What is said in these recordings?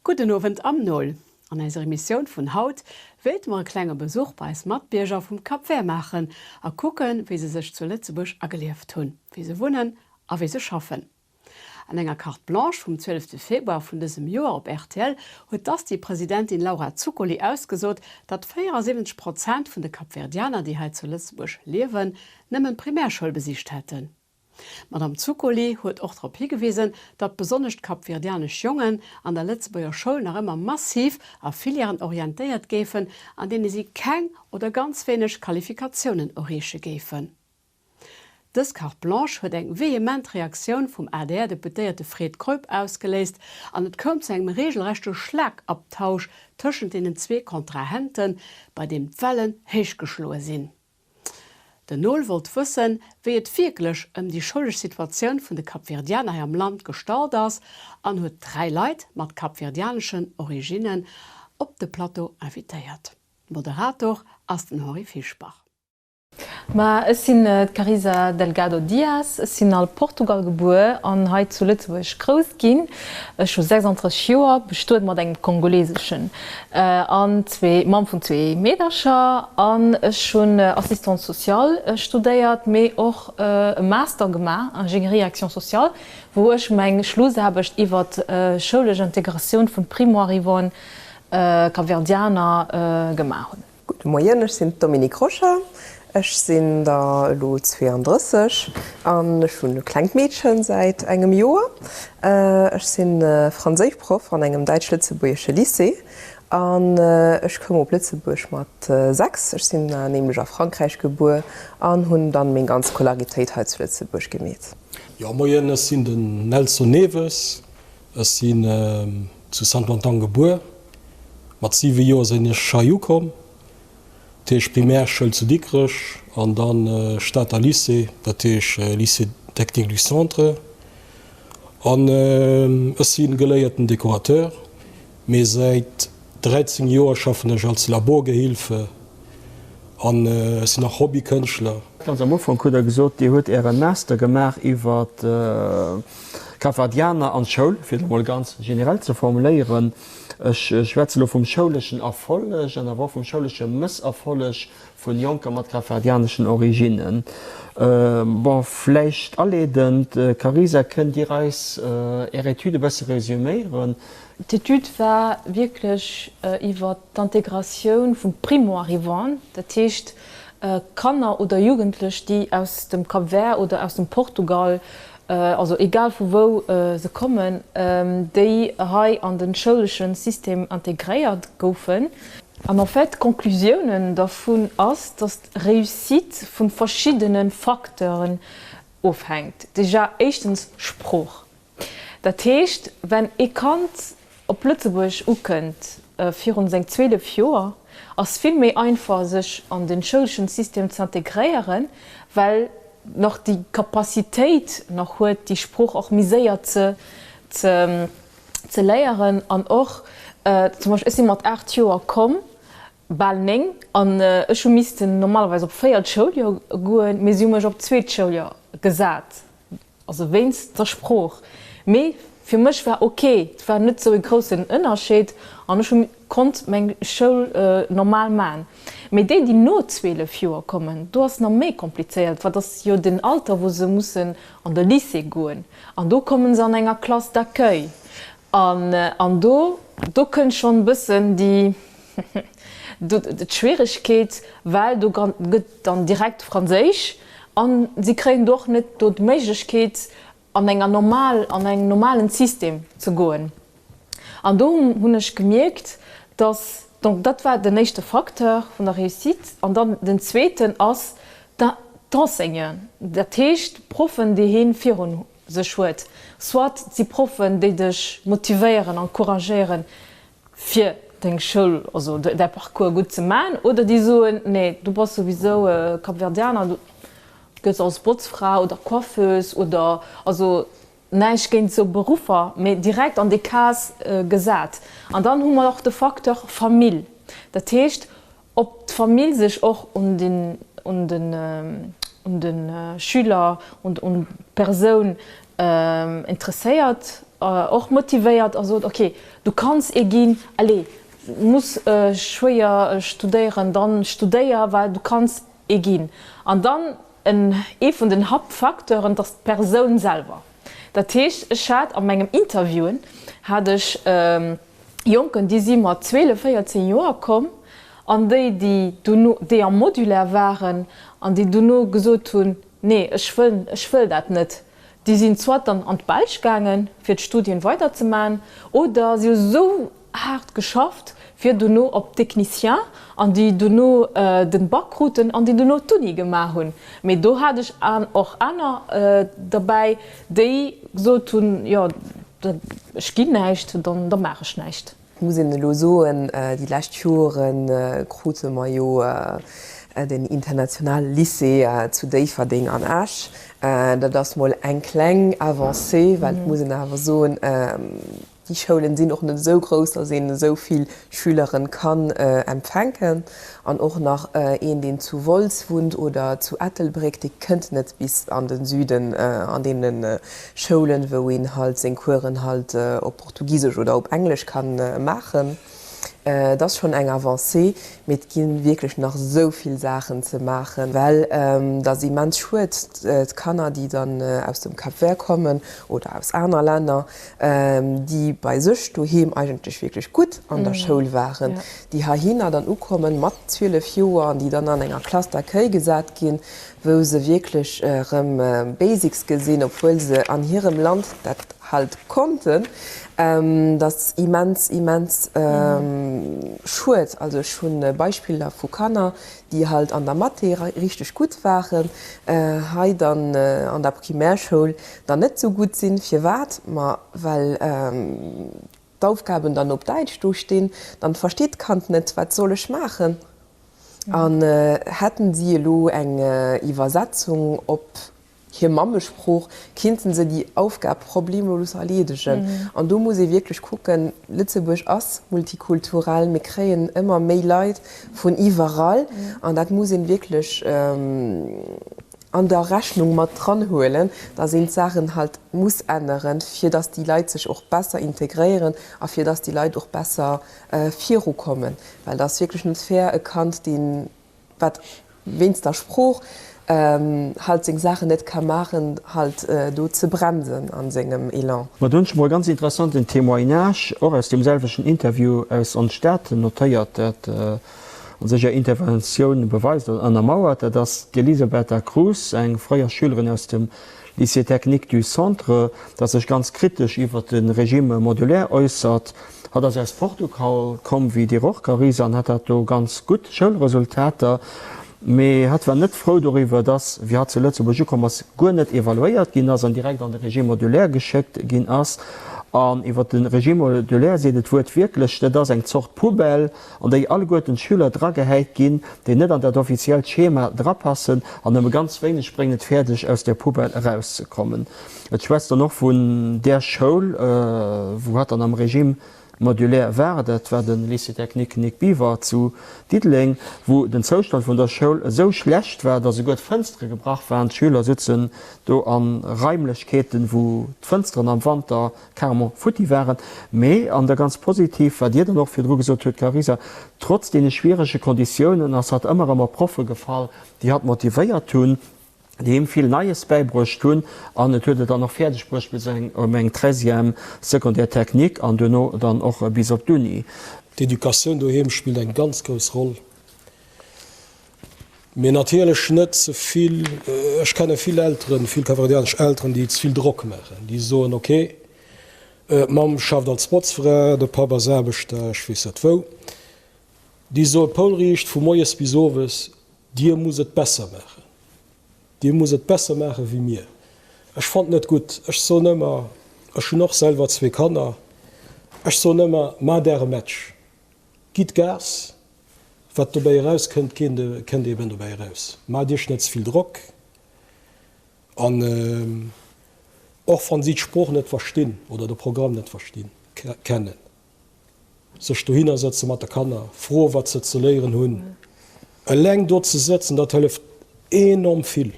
Gudden Owend am Nol. An eiser Emissioun vun haut wéilte mer e klenge Besuch bei eis Matbierger vum Cap Vert maachen a kucken, wéi se sech zu Lëtzebuerg agelieft hunn, wéi se wunnen a wéi se schaffen. An enger Carte Blanche vum 12 Februar vun dësem Joer op rtl huet d'Asti-Presidentin Laura Zuccoli ausgesot, datt 74 Prozent vun de Kapverdianer, déi hei zu Lëtzebuerg liewen, nëmmen d'Primärschoul besicht hätten. D'Madame Zuccoli huet och drop higewisen, datt besonnesch d'kapverdianesch Jongen an der Lëtzebuerger Schoul nach ëmmer massiv a Filièren orientéiert géifen, an deene si keng oder ganz wéineg Qualifikatiounen erreeche géifen. Dës Carte blanche huet eng vehement Reaktioun vum ADR-Deputéierte Fred Keup ausgeléist an et koum zu engem reegelrechte Schlagabtausch tëschent deenen zwee Kontrahenten, bei deem d'Wellen héich geschloe sinn. Den Nol wollt wëssen, wéi et wierklech ëm déi schoulesch Situatioun vun de Kapverdianer hei am Land gestallt ass an huet 3 Leit mat kapverdianeschen Originnen op de Plateau invitéiert. Moderator ass den Henri Fischbach. Ma ech sinn d'Carisa Delgado Dias, ech sinn al Portugal gebuer an hei zu Lëtzebuerg grouss ginn. Ech hu 36 Joer, bestuet mat engem Kongoleseschen an zwee, Mamm vun zwee Meedercher an ech hunn Assistante sociale studéiert, mee och e Master gemaach, Ingénierie Action sociale, wou ech meng Schlussaarbecht iwwert schoulesch Integratioun vun Primo-Arrivant'en, Capverdianer, gemaach hunn. Gudde Moien, ech sinn d'Dominique Roscher, ech sinn der elo 32 an ech hunn e klengt Meedchen säit engem Joer. Ech si Franséischproff an engem däitsch-lëtzebuergesche Lycée an ech koum op Lëtzebuerg mat 6. Ech sinn nämlech a Frankräich gebuer an hunn dann meng ganz Scolaritéit hei zu Lëtzebuerg gemeet. Jo, moien, ech sinn den Nelson Neves, Ech sinn zu Santo Antão gebuer. Mat 7 Joer sinn ech hei ukomm, dat heescht Primärschoul zu Dikrech an dann Stater Lycée, dat heescht Lycée Technique du Centre. An ech si geléierten Dekorateur, mee säit 13 Joer schaffen ech als Laborgehilfe an ech sinn nach Hobbykënschtler. Ganz am Ufank hutt Der gesot, Dir hutt Äre Master gemaach iwwer Kapverdianer an d'Schoul, fir et emol ganz generell ze formuléieren. Ech schwätze elo vum schouleschen Erfolleg an awer och vum schoulesche Mësserfolleg vu Jonker mat kapverdianeschen Originnen. Bon, vläicht aleedend, Carisa, kënnt Dir eis Är Etüd e bësse resuméieren? D'Etüd war wierklech iwwer d'Integratioun vu Primo-arrivants, dat heescht Kanner oder Jugendlech, déi aus dem Cap Vert oder aus dem Portugal, also egal vu wou se kommen, déi hei an de schoulesche System integréiert goufen. An en fait d'Conclusiounen dervun ass, dass d'Réussite vu verschiddene Facteuren ofhänkt. Déjà éischtens Sprooch. Dat heescht, wenn ee Kand op Lëtzebuerg ukënnt virun seng 12 Joer, ass vill méi einfach sech an den schouleschen System ze integréieren, well nach déi Capacitéit nach huet déi Sprooch och méi séier ze ze léieren an och zum Beispill ech si mat 8 Joer komm, bal 9, an ech hu missten normalerweis op véiert Schouljoer goen, mee si hu mech op d'zweet Schouljoer gesat. Also wéinst der Sprooch. Mee fir mech war ok, et war net sou e groussen Ënnerscheed an ech hu konnt meng Schoul normal man. Mee déi, déi no 12 Joer kommen, do ass nach méi komplizéiert, wat ass jo den Alter wou se mussen an de Lycée goen an do kommen se an enger Classe d'accueil an an do do kënnt schonn bëssen déi d'Schwieregkeet, well do gëtt dann direkt Franséisch an si kréien do och net do d'Méiglechkeet an enger normal, an engem normalen System ze goen. An do hunn ech gemierkt, dass, donc dat war den éischte Facteur vun der Réussite, an dann den zweeten ass d'Enseignanten, dat heescht d'Proffen, déi hee virun sech huet, soit et si Proffen, déi dech motivéieren, encouragéieren, fir deng Schoul, also däi Parcours gutt ze man, oder déi soen, nee, du bass souwisou Kapverdianer, du gëss als Botzfra oder Coiffeuse oder, also näischt géint esou Beruffer, mee direkt an déi Case gesat. An dann hu mer och de Facteur Famill, dat heescht, ob d'Famill sech och un den, un den, un de Schüler, un, un d'Persoun interesséiert. och motivéiert a sot, ok, du kanns ee ginn, allez, muss schwéier studéieren, dann studéier, well du kanns ee ginn. An dann en ee vun den Hauptfacteuren, dass d'Persoun selwer. Dat heescht, ech hat a mengem Interviewen hat ech Jonken, déi si mat 12, 14 Joer komm an déi, déi dono, déi am Modulaire waren an déi dono gesot hunn, nee, ech wëll, ech wëll dat net, déi sinn soit dann an d'Belsch gaangen, fir d'Studien weiderzemaachen, oder si hu sou haart geschafft, fir dono op Technicien an déi dono den Bac kruten an déi dono d'Uni gemaach hunn. Mee do hat ech och aner derbäi, déi gesot hunn, jo, ech ginn näischt, dann da maach ech näischt. Et muss een elo soen, déi lescht Jore krute mer jo den internationale Lycée zu Déifferdeng an Esch. Dat ass mol eng kleng Avancée, well et muss een awer soen, Déi Schoulen sinn och net esou grouss, dass een esou vill Schüleren kann empfänken. An och nach een, deen zu Wolz wunnt oder zu Ettelbréck, dee kënnt net bis an de Süden an deene Schoulen, wou een halt seng Coursen halt op Portugisesch oder op Englesch kann maachen. Et ass schonn eng Avancée, mee et gi wierklech nach esou vill Saachen ze maachen, well et ass immens schued, d'Kanner, déi dann aus dem Cap Vert kommen oder aus aner Länner, déi bei sech doheem eigentlech wierklech gutt an der Schoul waren, déi heihinner dann ukommen mat 12 Joer an déi dann an enger Classe d'accueil gesat ginn, wou se wierklech erëm Basics gesinn, obwuel se an hirem Land dat halt konnten. Dat ass immens, immens schued. Also ech hu Beispiller vu Kanner, déi halt an der Mathé richteg gutt waren, hei dann an der Primärschoul dann net esou gutt sinn. Firwat? Ma well d'Aufgaben dann op Däitsch do stinn, dann versteet d'Kand net, wat soll ech maachen? An hätten si elo eng Iwwersetzung op hir Mammesprooch, kinnten se déi Aufgab problemlos erleedegen. An do muss ee wierklech kucken, Lëtzebuerg ass multikulturell, mir kréien ëmmer méi Leit vun iwwerall an dat muss een wierklech an der Rechnung mat dran huelen, dass een d'Saachen halt muss änneren, fir dass déi Leit sech och besser integréieren a fir dass déi Leit och besser virukommen. Well et ass wierklech net fair, e Kand, deen, wat wéinst der Sprooch halt seng Saachen net ka maachen, halt do ze bremsen a sengem Elan. Mä do hunn ech emol e ganz interessanten Témoignage, och aus deem selwechten Interview aus Ons Stad notéiert, dat a sech Är Interventioun beweist oder ënnermauert. Dat ass d'Elisabetta Cruz, eng fréier Schülerin aus dem Lycée technique du Centre, dat sech ganz kritesch iwwer de Régime modulaire äussert. Hatt ass aus Portugal komm, wéi dir och, Carisa, an hat hat do ganz gutt Schoulresultater. Mee hatt war net frou doriwwer, dass, wéi hatt zu Lëtzebuerg ukomm ass, guer net evaluéiert ginn ass an direkt an de Régime modulaire geschéckt ginn ass. An iwwer de Régime modulaire seet et wuertwiertlech, Dat ass eng Zort Poubelle, an déi alleguerten d'Schüler dragehäit ginn, déi net an dat offiziellt Schema drapassen, an nëmme ganz wéineg bréngen et fäerdeg, aus där Poubelle erauszekommen. Et schwätzt dann och vun där Schoul, wou hatt dann am Régime modulaire war, dat war de Lycée technique Nic Biver zu Diddeleng, wou den Zoustand vun der Schoul esou schlecht war, datt esouguer d'Fënstere gebrach waren. D'Schüler sutzen do a Raimlechkeeten, wou d'Fënsteren am Wanter carrement futti waren. Mee, an da ganz positiv, wat Dir dann och virdru gesot hutt, Carisa, trotz deene schwierege Konditiounen ass hatt ëmmer erëm op Proffe gefall, déi hatt motivéiert hunn, déi him vill Neies bäibruecht hunn an et huet et dann och fäerdeg bruecht bis eng op eng Treizième secondaire technique an duerno dann och bis op d'Uni. D'Educatioun doheem spillt eng ganz grouss Roll. Mee natierlech net ze vill. Ech kenne vill Elteren, vill kapverdianesch Elteren, déi ze vill Drock maachen, déi soen, ok, d'Mamm schafft als Botzfra, de Papp ass Aarbechter, ech weess net wou. Déi soe poulriicht vu moies bis owes, Dir musst et besser maachen, Dir musst et besser maache wéi mir. Ech fannen et net gutt. Ech soen ëmmer, ech hunn och selwer zwee Kanner, ech soen ëmmer, Maacht Äre Match, gitt Gas, Wat dobäi eraus kënnt, kënnt eben dobäi eraus. Maacht Iech net ze vill Drock. An och wann si d'Sprooch net verstinn oder de Programm net verstinn, kennen, sech dohinner sëtze mat de Kanner, froe wat se ze léieren hunn. Eleng do ze sëtzen, dat hëlleft enorm vill.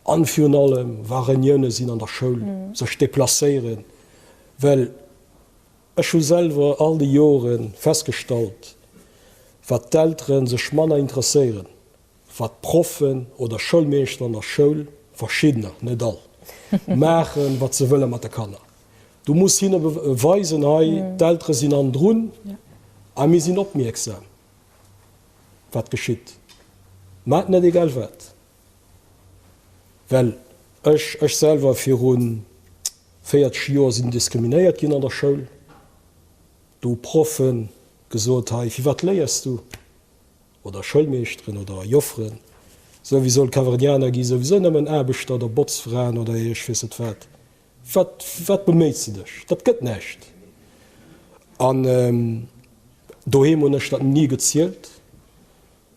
An virun allem, wa Reunioune sinn an der Schoul, sech deplacéieren, well ech hu selwer all déi Jore festgestallt, wat d'Eltere sech manner interesséieren, wat d'Proffen oder Schoulmeeschter an der Schoul, verschiddener, net all, maachen, wat se wëlle mat de Kanner. Du muss hinne weisen, hei, d'Eltere sinn hannendrun a mir sinn opmierksam, wat geschitt. Maacht net egal wat. Well ech, ech selwer viru 40 Joer sinn diskriminéiert ginn an der Schoul. Do hu Proffen gesot, hei, firwat léiers du? Oder Schoulmeeschteren oder Jofferen, souwisou d'Kaverdianer gi souwisou nëmmen Aarbechter oder Botzfraen oder ech weess net wat. Wat, wat beméits de dech? Dat gëtt näischt. An doheem hunn ech dat ni gezielt.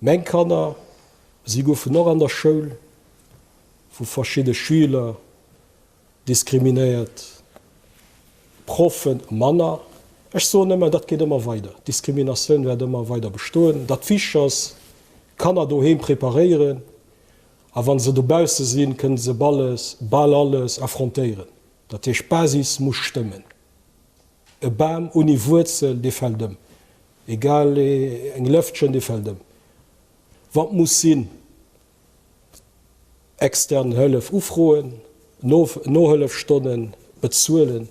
Meng Kanner, si goufen och an der Schoul vu verschidde Schüler diskriminéiert, Proffen manner. Ech soen ëmmer, dat geet ëmmer weider, d'Diskriminatioun wäert ëmmer weider bestoen. Dat Wichtig ass, d'Kanner doheem preparéieren a wa se dobausse sinn, kënne se balles, bal alles affrontéieren. Dat heescht, d'Basis muss stëmmen. E Bam ouni Wuerzel, dee fält ëm. Egal, eng Lëftchen, dee fält ëm. Wann et muss sinn, extern Hëllef ufroen, Nohëllefstonne bezuelen.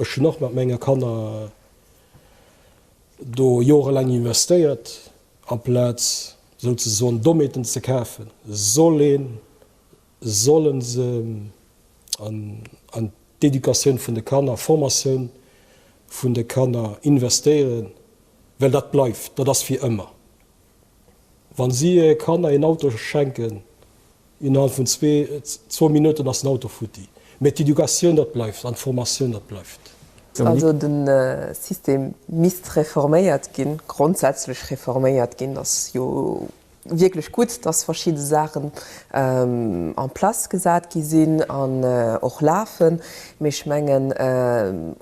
Ech hunn och mat menge Kanner do jorelaang investéiert, amplaz souzesoen Dommheeten ze kafen, soll een, solle se an d'Educatioun vun de Kanner, Formatioun vun de Kanner investéieren, well dat bleift, dat ass fir ëmmer. Wa si Kanner een Auto schenken, innerhalb vun zwou Minutten ass den Auto futti. Mä d'Educatioun, dat bleift, an d'Formatioun, dat bleift. Also de System misst reforméiert ginn, grondsätzlech reforméiert ginn. Et ass jo wierklech gutt, dass verschidde Saachen en place gesat gi sinn an och lafen. Mee ech mengen,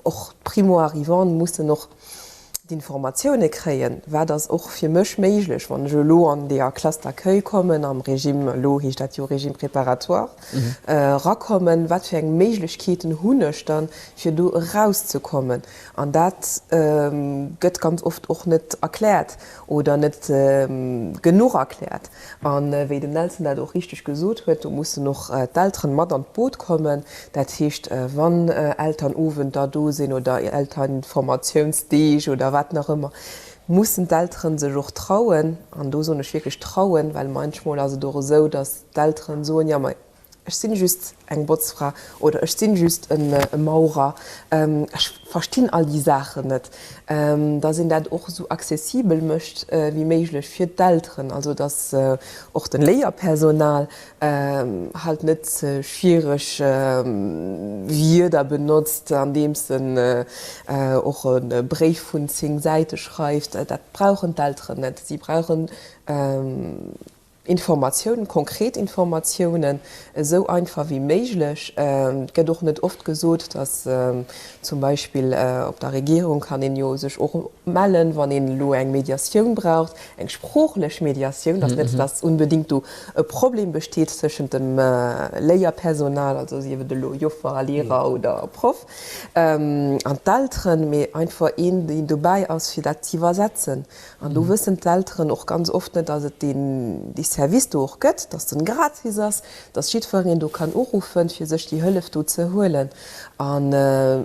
och d'Primo-arrivanten mussen och d'Informatioune kréien, wat ass och fir mech méiglech, wann ech elo an deeër Classe d'accueil kommen, am Régime, elo heescht dat jo Régime préparatoire, erakommen, wat fir eng Méiglechkeeten hunn ech dann, fir do erauszekommen. An dat gëtt ganz oft och net erkläert oder net genuch erkläert. A wéi den Nelson dat och richteg gesot huet, do mussen och d'Elteren mat an d'Boot kommen. Dat heescht, wann Elternowender do sinn oder Elterninformatiounsdeeg oder wat nach ëmmer, mussen d'Elteren sech och trauen, an do soen ech wierklech trauen, well munchmol ass et och esou, datt d'Elteren soen, jo ma Ech sinn just eng Botzfra oder ech sinn just e Maurer, ech verstinn all déi Saachen net. Dass een dat och esou accessibel mécht wéi méiglech fir d'Elteren, also dass och de Léierpersonal halt net ze schwiereg Wierder benotzt, andeems en och e Bréif vun 10 Säite schreift. Dat brauchen d'Elteren net. Si brauchen Informatiounen, konkret Informatiounen, esou einfach wéi méiglech. Et gëtt och net oft gesot, datt zum Beispill op der Regierung kann een jo sech och mellen, wann een elo eng Mediatioun braucht, eng sproochlech Mediatioun, datt net, datt unbedéngt do e Problem besteet tëschent dem Léierpersonal, also sief et elo Joffer, Lehrer oder Proff, an d'Elteren, mee einfach een, deen dobäi ass, fir dat z'iwwersetzen. An do wëssen d'Elteren och ganz oft net, dass et deen, dee Service do och gëtt, dass den gratis ass, dass jiddwereen do kann uruffen, fir sech déi Hëllef do ze huelen. An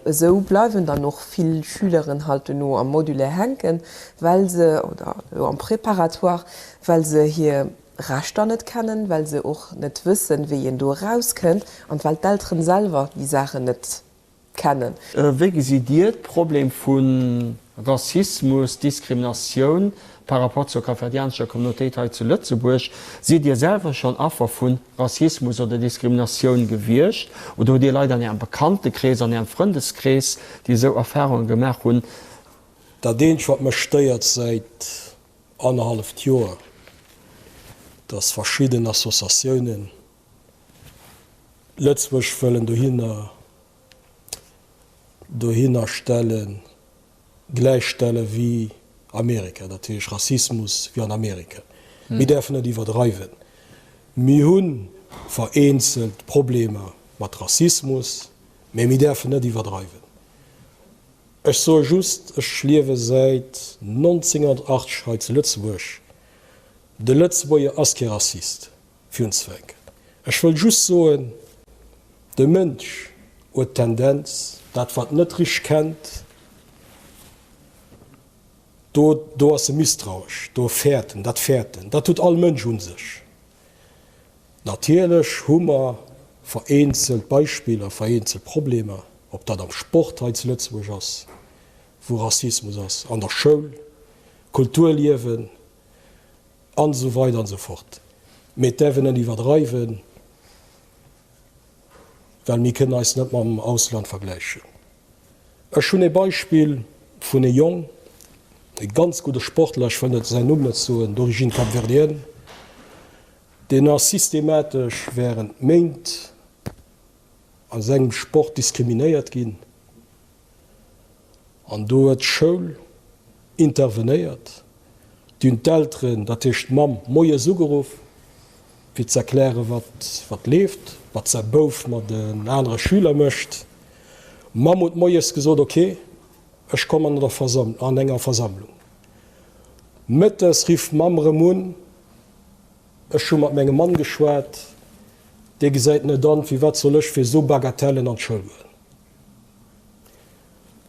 esou bleiwen dann och vill Schüleren halt duerno am Modulaire hänken, well se, oder elo am Préparatoire, well se hir Rechter net kennen, well se och net wëssen, wéi een do erauskënnt an well d'Elteren selwer déi Saachen net kennen. Wéi gesitt Dir d'Problem vu Rassismus, Diskriminatioun par rapport zur kapverdianescher Communautéit hei zu Lëtzebuerg? Sidd Dir selwer schonn Affer vu Rassismus oder Diskriminatioun gewiescht oder hutt Dir Leit an Ärem Bekanntekrees, an Ärem Frëndeskrees, déi esou Erfarunge gemaach hunn? Dat eenzegt wat mech stéiert säit annerhalleft Joer, dass verschidden Associatiounen Lëtzebuerg wëllen dohinner dohinner stellen, gläichstelle wéi Amerika, dat heescht Rassismus wéi an Amerika. Mir däerfen net iwwerdreiwen. Mir hunn. vereenzelt Problemer mat Rassismus, mee mir däerfen net iwwerdreiwen. Ech soe just, ech liewe säit 1980 hei zu Lëtzebuerg, de Lëtzebuerger ass kee Rassist, fir unzefänken. Ech wëll just soen, de Mënsch huet d'Tendenz, dat wat net richteg kennt, do, do ass e misstrauesch, do fäert en, dat fäert en, dat huet all Mënsch un sech. Natierlech hu mer vereenzelt Beispiller, vereenzelt Problemer, ob dat am Sport hei zu Lëtzebuerg ass, wou Rassismus ass, an der Schoul, Kulturliewen an esou weider an esou fort. Mee et däerf een net iwwerdreiwen, well mir kënnen eis net mam Ausland vergläichen. Ech hunn ee Beispill vun ee Jong, e ganz gudde Sportler, ech wëll net säin Numm net soen, d'origine capverdienne, deen ass systematesch während Méint a sengem Sport diskriminéiert ginn. An do huet d'Schoul intervenéiert. Déi hunn d'Elteren, dat heescht d'Mamm, moies ugeruff, fir ze erklären, wat wat leeft, wat säi Bouf mat en anere Schüler mécht. D'Mamm huet moies gesot, Ok, ech kommen an der Versamm an enger Versammlung. Mëttes rifft d'Mamm erëm un, Ech hu mat mengem Mann geschwat, dee gesäit net an, firwat soll ech fir esou Bagatellen an d'Schoul goen.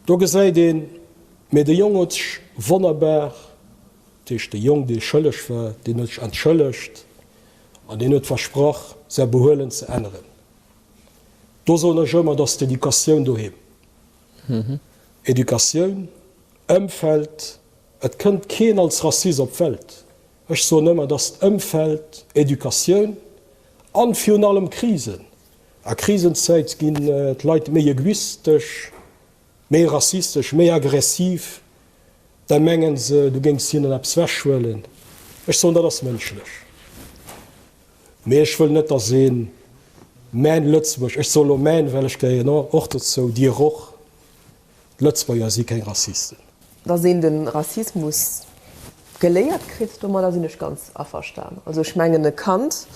Do gesäit een, mee de Jong huet sech wonnerbar, dat heescht de Jong, dee schëlleg war, deen huet sech entschëllegt an deen huet versprach, säi Behuelen ze änneren. Do soen ech ëmmer, dat ass d'Educatioun doheem. Educatioun, Ëmfeld, et kënnt keen als Rassist op d'Welt. Ech soen ëmmer, dat ass d'Ëmfeld, Educatioun an virun allem Krisen. A Krisenzäit ginn d'Leit méi egoistesch, méi rassistesch, méi aggressiv. Da mengen se, du géings hinnen eppes wechhuelen. Ech soen, dat ass mënschlech. Mee ech wëll net, datt ee mäin Lëtzebuerg, ech soe lo mäin, well ech gehéieren och dozou, dir och, D'Lëtzebuerger si keng Rassisten. Dass een de Rassismus geléiert kritt, domadder sinn ech ganz averstan. Also ech mengen e Kand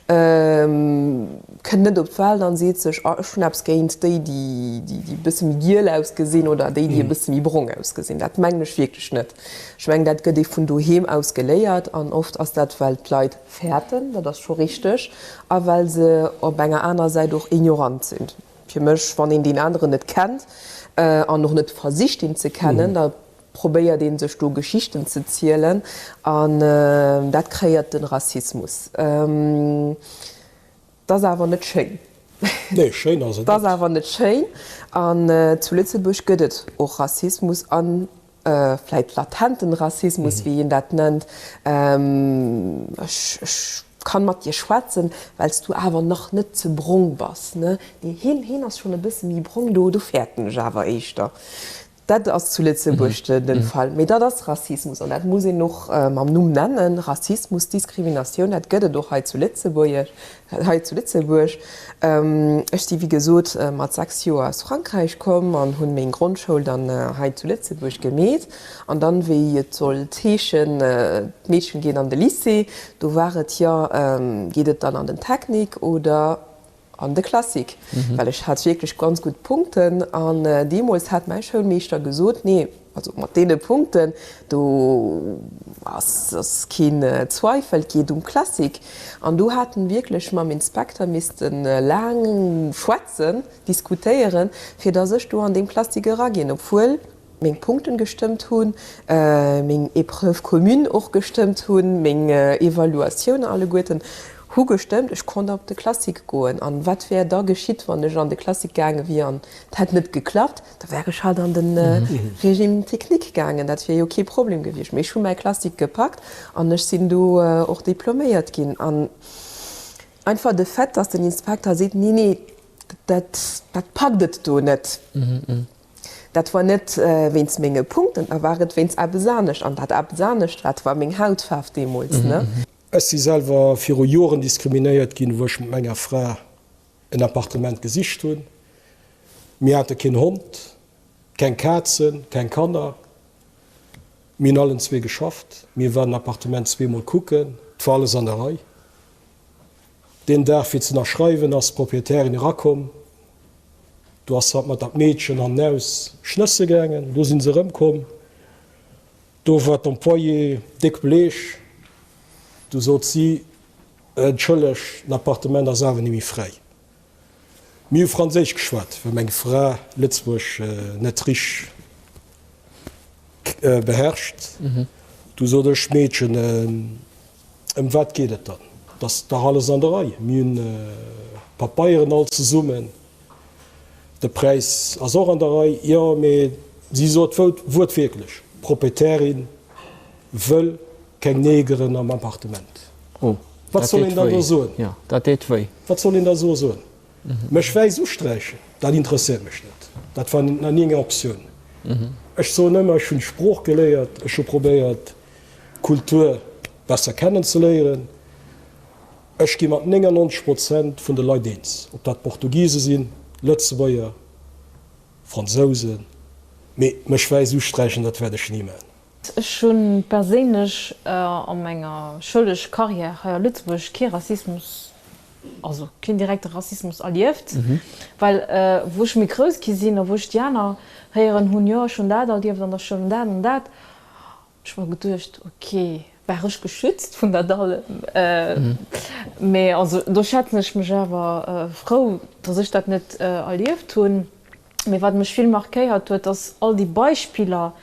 kënnt net op d'Welt an seet sech, oh ech hunn eppes géint déi, déi e bësse méi giel ausgesinn oder déi, déi e bësse méi brong ausgesinn. Dat mengen ech wierklech net. Ech mengen dat gëtt ee vun doheem aus geléiert an oft ass dat well d'Leit fäerten, dat ass scho richteg, a well se op enger aner Säit och ignorant sinn. Fir mech, wann een deen aneren net kennt an och net versicht een ze kennen, da probéiert ee sech do Geschichten ze zielen an dat kreéiert de Rassismus. Dat ass awer net schéin. Nee, schéin ass et net. Dat ass awer net schéin an zu Lëtzebuerg gëtt et och Rassismus an vläit latenten Rassismus, wéi een dat nennt, ech, ech kann mat dir schwätzen, well s du awer nach net ze brong bass, ne? Nee, hien, hien ass schonn e bësse méi brong, do, do fäerten ech awer éischter. Dat ass zu Lëtzebuerg de Fall. Mee dat ass Rassismus an dat muss een och mam Numm nennen, Rassismus, Diskriminatioun, dat gëtt et och hei zu Lëtzebuerg. Hei zu Lëtzebuerg. Ech si wéi gesot mat 6 Joer aus Frankräich komm an hunn meng Grondschoul dann hei zu Lëtzebuerg gemeet. An dann, wéi et sollt heeschen, d'Meedchen geet an de Lycée, do war et, jo, geet et dann an den Technique oder an de Classique? Well ech hat wierklech ganz gutt Punkten an deemools hat mäi Schoulmeeschter gesot, nee, Also mat deene Punkten, do ass keen Zweifel, et geet um Classique. An do hat en wierklech mam Inspekter misste laang schwätzen, diskutéieren, fir datt ech do an deem Classique eraginn, obwuel meng Punkten gestëmmt hunn, meng Épreuves communes och gestëmmt hunn, meng Evaluatiounen alleguerten hu gestëmmt. Ech konnt op de Classique goen. An wat wär da geschitt, wann ech an de Classique gaange wier an et hätt net geklappt? Da wär ech halt an de Régime technique gaangen, dat wier jo kee Problem gewiescht. Mee ech hu mäi Classique gepackt an ech sinn do och diploméiert ginn. An einfach de Fait, dass den Inspekter seet, nee, nee, dat, dat packt et do net, dat war net wéinst menge Punkten, da war et wéinst eppes anescht. An dat eppes anescht, dat war meng Hautfaarf deemools, ne. Ech si selwer viru Joren diskriminéiert ginn, wou ech mat menger Fra en Appartement gesicht hunn. Mir hate keen Hond, keng Kazen, keng Kanner. Mir hunn allen zwee geschafft. Mir waren den Appartement zweemol kucken. Et war alles an der Rei. Deen Dag fir ze ënnerschreiwen ass d'Proprietärin erakomm. Do ass hatt mat dat Meedchen hannenaus schnësse gaangen. Do sinn se erëmkomm. Do war d'Employée déck bleech. Du sot si, Entschëlleg, den Appartement ass awer ni méi fräi. Mir hu Franséisch geschwat, well meng Fra Lëtzebuerg net richteg beherrscht. Du sot ech, Meedchen, ëm wat geet et dann? Et ass dach alles an der Rei, mir hunn d'Papeieren all zesummen, de Präis ass och an der Rei. Jo, mee si sot wuertwiertlech, d'Proprietärin wëll keng Negeren am Appartement. Wat soll een dann do soen? Dat deet wéi. Wat soll een da so soen? Mech wäiss usträichen, dat interesséiert mech net. Dat war nach ni eng Optioun. Ech soen ëmmer, ech hunn d'Sprooch geléiert, ech hu probéiert, d'Kultur besser kennenzeléieren. Ech gi mat 99 Prozent vun de Leit eens, ob dat Portugise sinn, Lëtzebuerger, Fransousen, mee mech wäiss usträichen, dat wäert ech ni maachen. Ech hu perséinlech a menger schoulesch Carrière hei a Lëtzebuerg kee Rassismus, also keen direkte Rassismus erlieft, well wou ech méi grouss gi sinn a wou ech déi aner héieren hunn, jo ech hunn dat erlieft an der Schoul an dat an dat, hu ech mer geduecht, ok, war ech geschützt vun dat allem? Mee also do schätzen ech mech awer frou, datt ech dat net erlieft hunn. Mee wat mech vill markéiert huet, ass all déi Beispiller,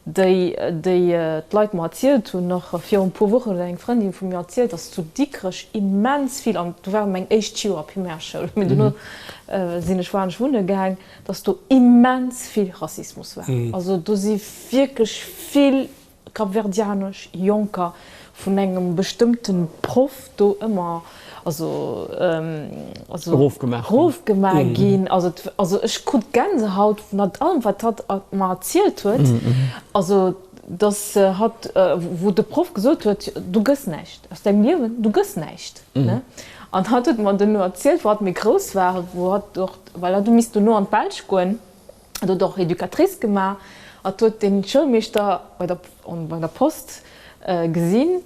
déi déi d'Leit mer erzielt hunn. Nach virun e puer Wochen huet eng Frëndin vu mir erzielt, dass zu Dikrech immens vill, an do war meng éischt Joer Primärschoul, mee dono sinn ech woanescht wunne gaang, dass do immens vill Rassismus war. Also do si wierklech vill Kapverdianesch Jonker vun engem bestëmmte Proff do ëmmer also also erofgemaach ginn. Also also ech krut Gänsehaut mat allem wat hatt mer erzielt huet. Also dass hatt wou de Proff gesot huet, du gëss näischt aus dengem Liewen, du gëss näischt ne. An hatt huet mer duerno erzielt wou hatt méi grouss war, wou hatt och well hatt hu misst dono an d'Belsch goen, Hat huet och Educatrice gemaach. Hat huet den Schoulmeeschter bei der bei der Post gesinn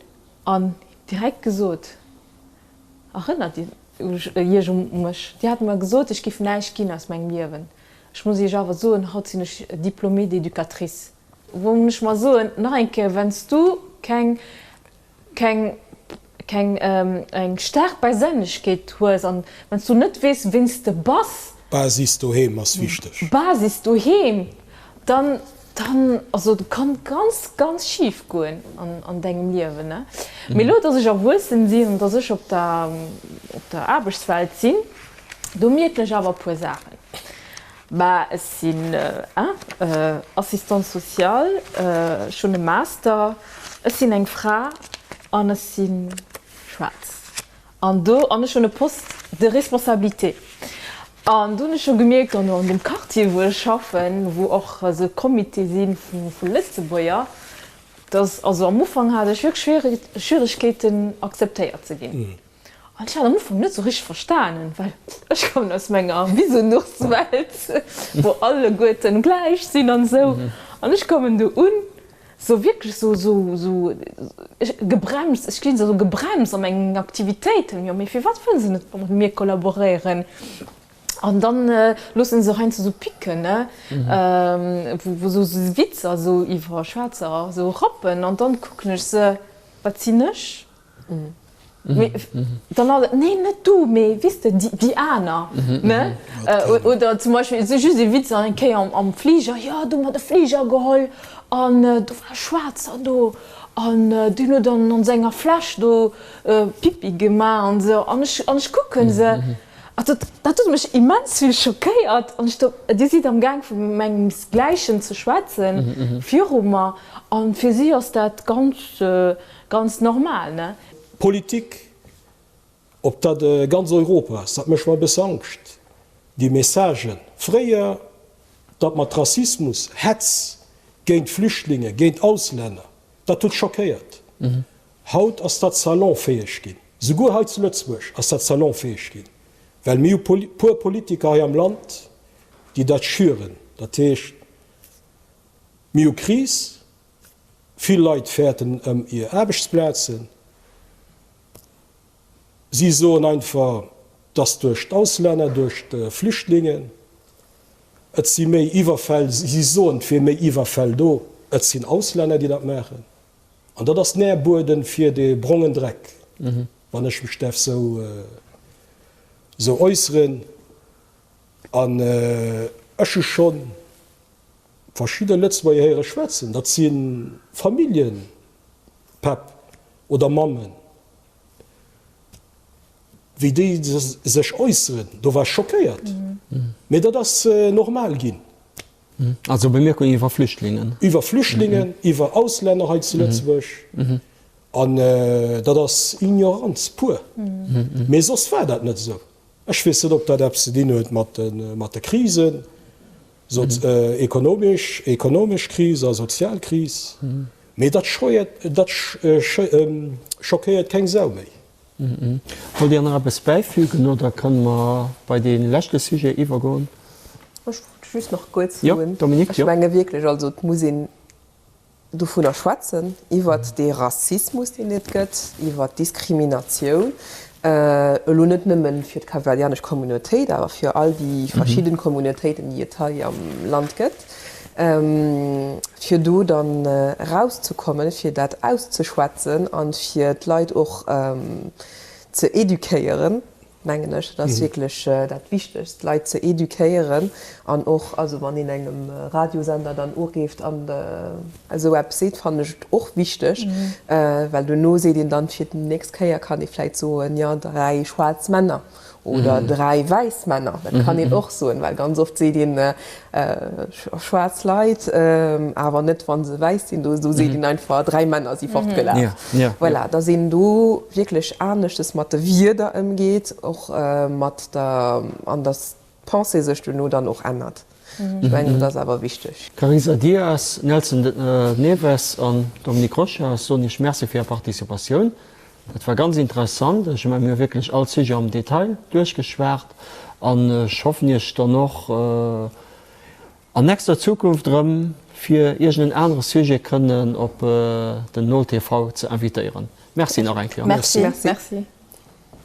an direkt gesot, Erënnert Dir Iech u mech? Dir hat mer gesot, ech giff näischt ginn aus mengem Liewen. Ech muss Iech awer soen, haut sinn ech Diplômée d'éducatrice. Wou ech mer soen, nach eng Kéier, Wenn s du keng keng keng eng staark Perséinlechkeet hues an wann s du net weess ween s de bass. Basis doheem ass wichteg. Basis doheem, dann dann also et kann ganz ganz schif goen an an dengem Liewen ne. Mee elo dass ech erwuessen sinn an dass ech op der op der Aarbechtswelt sinn, do mierken ech awer e puer Saachen. Bah, ech sinn Assistante sociale, ech hunn e Master, ech sinn eng Fra an ech si schwaarz. An do, an ech hunn e Poste de responsabilité. An do hunn ech scho gemierkt, an an deem Quartier wou ech schaffen, wou och esou Comitéë si vu Lëtzebuerger, dass, also am Ufank hat ech wierklech Schwieregkeeten akzeptéiert ze ginn. An ech hat am Ufank net sou richteg verstanen, well ech kommen aus menger Bisonourswelt, wou alleguerten gläich sinn an esou. An ech kommen do un, sou wierklech sou, sou, sou gebremst, ech ginn sou gebremst a mengen Aktivitéiten. Jo, mee firwat wëllen se net mat mir kollaboréieren? An dann loossen se heiansdo sou picken, ne, wou sou Witzer sou iwwer Schwaarzer sou rappen. An dann kucken ech se, wat sinn ech? Mee dann ass et, nee net du, mee weess de, déi aner, ne? Oder zum Beispill esou just ee Witz, eng Kéier am Fliger, jo do hu mer de Fliger geholl an do war e Schwaarzer do an deen huet an an senger Fläsch do Pipi gemaach an esou. An ech, an ech kucke se, also dat huet mech immens vill schockéiert an ech do, dir sidd am Gaang vu mengems Gläichen ze schwätzen viru mer an fir si ass dat ganz, Ganz normal, ne? Politik, ob dat ganz Europa ass, dat mécht mer e bësse Angscht, déi Messagen. Fréier, dat mat Rassismus, Hetz géint Flüchtlinge, géint Auslänner, dat huet schockéiert. Haut ass dat salonfäeg ginn. Souguer hei zu Lëtzebuerg ass dat salonfäeg ginn, well mir hu puer Politiker hei am Land, déi dat schüren. Dat heescht, mir hu Kris, Vill Leit fäerten ëm hir Aarbechtsplazen. Si soen einfach, dass duerch d'Auslänner, duerch d'Flüchtlingen, et si méi Iwwerfäll, si soen, et wier méi Iwwerfäll do, et sinn Auslänner, déi dat maachen. An dat ass Nährbueden fir dee brongen Dreck, wann ech mech däerf sou äusseren. An ech hu scho verschidde Lëtzebuerger héiere schwätzen, dat si Familljepäpp oder mammen, wéi déi sech äusseren, do war ech schockéiert. Mee dat ass normal ginn. Also Bemierkung iwwer Flüchtlingen? Iwwer Flüchtlingen, iwwer Auslänner hei zu Lëtzebuerg. An dat ass Ignoranz pur. Mee soss war dat net esou. Ech weess net, ob dat eppes ze dinn huet mat de Krisen, ekonomesch, ekonomesch Kris a sozial Kris, mee dat schockéiert keng Sau méi. Wollt Dir nach eppes bäifügen oder kënne mer bei dee leschte Sujet iwwergoen? Ech wollt just nach kuerz soen, ech menge wierklech, also et muss een dovunner schwätzen, iwwert dee Rassismus, deen et gëtt, iwwert d'Diskriminatioun, elo net nëmme fir d'kapverdianesch Communautéit, awer fir all déi verschidden Communautéiten, déi et hei am Land gëtt, fir do dann erauszekommen, fir dat auszeschwätzen a fir d'Leit och ze éduquéieren. mengen ech, dat ass wierklech dat Wichtegst, d'Leit ze éduquéieren an och, also wann een engem Radiosender dann ureeft an esou eppes seet, fannen ech et och wichteg, well duerno seet een dann fir d'nächst Kéier kann ee vläit soen, jo, dräi schwaarz Männer oder dräi wäiss Männer, dat kann een och soen, well ganz oft seet een schwaarz Leit, awer net wa se wäiss sinn, do seet een einfach, dräi Männer si fortgelaf. Voilà, dass een do wierklech aneschtes mat de Wierder ëmgeet, och mat der, an dass d'Pensée sech duerno dann och ännert. Ech mengen, dat ass awer wichteg. Carisa Dias, Nelson Neves an Dominique Rocha, ech soen Iech Merci fir Är Participatioun. Dat war ganz interessant. Ech mengen, mir hu wierklech all Sujet am Detail duerchgeschwat an ech hoffen Iech dann och an nächster Zukunft erëm fir iergend en anere Sujet kënnen op den Nol TV ze invitéieren. Merci nach eng Kéier. Merci. Merci.